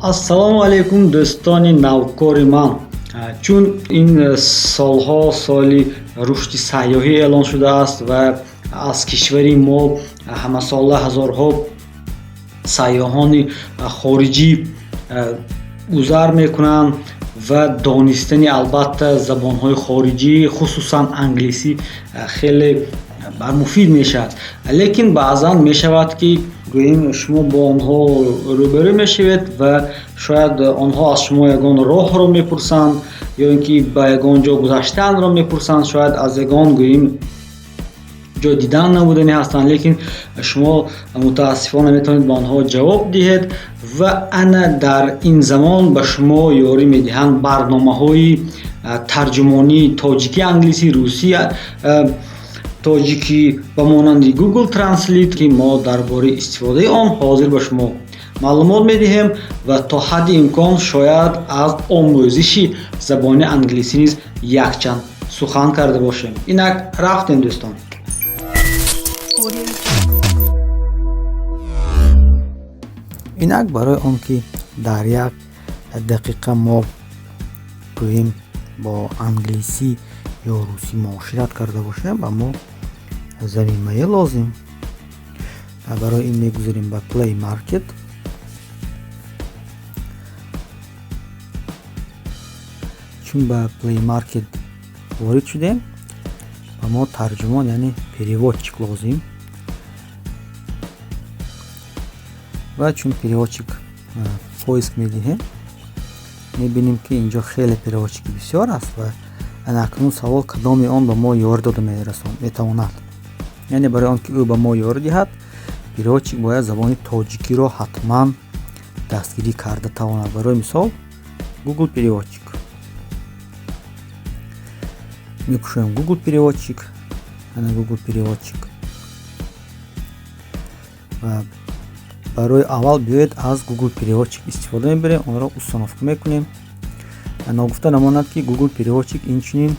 Ассалому алайкум, дӯстони навкори ман. Чун ин солҳо соли рушди сайёҳӣ эълон шудааст ва аз кишвари мо ҳамасола ҳазорҳо сайёҳони хориҷӣ гузар мекунанд ва донистани албатта забонҳои хориҷӣ, хусусан англисӣ, хеле муфид мешавад. Лекин баъзан мешавад, ки гӯем, шумо бо онҳо рӯбарӯ мешавед ва шояд онҳо аз шумо ягон роҳро мепурсанд ё ин ки ба ягон ҷо гузаштанро мепурсанд, шояд аз ягон, гӯем, ҷой дидан набудани ҳастанд, лекин шумо мутаассифона метавонед ба онҳо ҷавоб диҳед. Ва ана дар ин замон ба шумо ёрӣ медиҳанд барномаҳои тарҷумонии тоҷикӣ, англисӣ, русӣ, тоҷикӣ ба монанди Google Translate, ки мо дар бораи истифодаи он ҳозир ба шумо маълумот медиҳем ва то ҳадди имкон шояд аз омӯзиши забони англисӣ низ якчанд сухан карда бошем. Инак, рафтем, дӯстон. Инак, барои он ки дар як дақиқа мо, гӯем, бо англисӣ ё русӣ муошират карда бошем, ба мо замимае лозим. Барои ин мегузарем ба Play Market. Чун ба Play Market ворид шудем, ба мо тарҷумон, яъне переводчик лозим. Ва чун переводчик поиск медиҳем, мебинем, ки инҷо хеле переводчики бисёр аст. Ва ана акнун савол: кадоми он ба мо ёрӣ дода метавонад? Яъне барои он ки ӯ ба мо ёрӣ диҳад, переводчик бояд забони тоҷикиро ҳатман дастгирӣ карда тавонад. Барои мисол, Google Переводчик мекушоем. Google Переводчик, ана Google Переводчик. Ва барои аввал биёед, аз Google Переводчик истифода мебарем, онро установка мекунем. Ногуфта намонад, ки Google Переводчик инчунин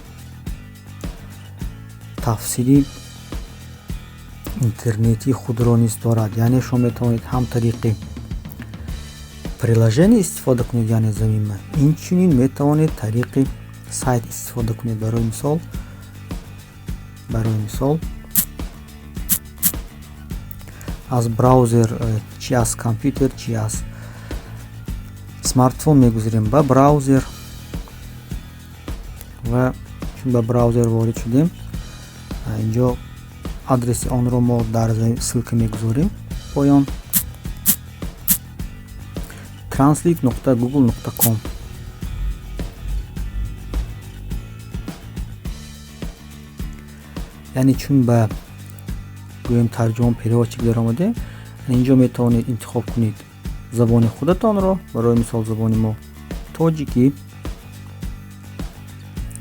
тафсири интернетии худро низ дорад, яъне шумо метавонед ҳам тариқи приложение истифода кунед, яъне замима, инчунин метавонед тариқи сайт истифода кунед. Барои мисол, аз браузер, чи аз компютер, чи аз смартфон, мегузарем ба браузер. Ва чун ба браузер ворид шудем, инҷо адреси онро мо дар ссылка мегузорем поён: translate.google.com. Яъне чун ба, гӯем, тарҷумон, переводчик даромадем, инҷо метавонед интихоб кунед забони худатонро. Барои мисол, забони мо тоҷикӣ,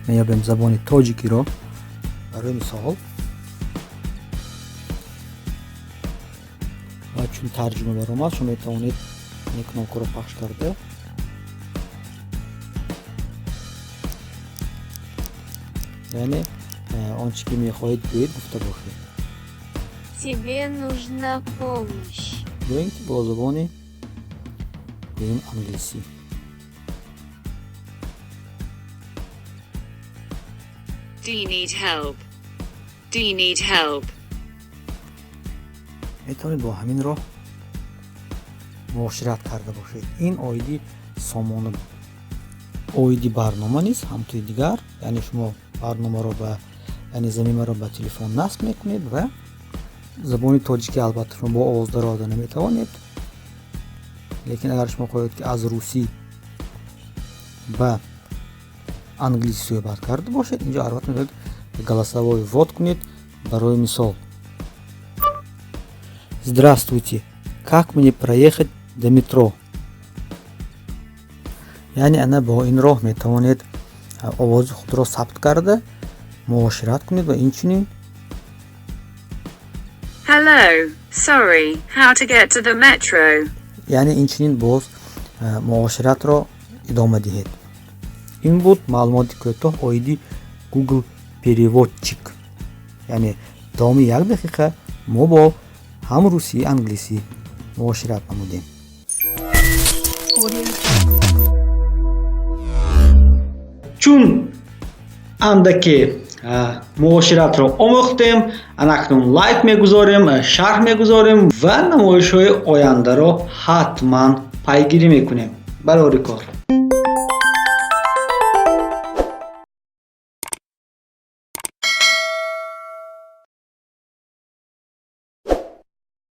меёбем забони тоҷикиро, барои мисол. Ва чун тарҷума баромад, шумо метавонед ин кнопкаро пахш карда яъне он чи ки мехоҳед гӯед, гуфта бошед. Тебе нужна помощь. Ё ин ки бо забони, гӯем, англисӣ. Do you need help? Do you need help? Метавонед бо ҳамин роҳ муошират карда бошед. Ин оиди сомона буд. Оиди барнома низ ҳамтои дигар, яъне шумо барномаро ба, яъне замимаро ба телефон насб мекунед ва забони тоҷикӣ албатта шумо бо овоз дароварда наметавонед, лекин агар шумо хоҳед, ки аз русӣ ба англисӣ суҳбат карда бошед, инҷо албатта метавонед голосовой ввод кунед. Барои мисол: «Здравствуйте, как мне проехать до метро?» Яъне ана бо ин роҳ метавонед овози худро сабт карда муошират кунед ва инчунин Hello. Sorry, how to get to the metro? Яъне инчунин боз муоширатро идома диҳед. Ин буд маълумоти кӯтоҳ оиди Google Переводчик. Яъне давоми як дақиқа мо бо ҳам русӣ, англисӣ муошират намудем. Audio Jungle. Чун андаке муоширатро омӯхтем, анакнун лайк мегузорем, шарҳ мегузорем ва намоишҳои ояндаро ҳатман пайгирӣ мекунем. Барори кор.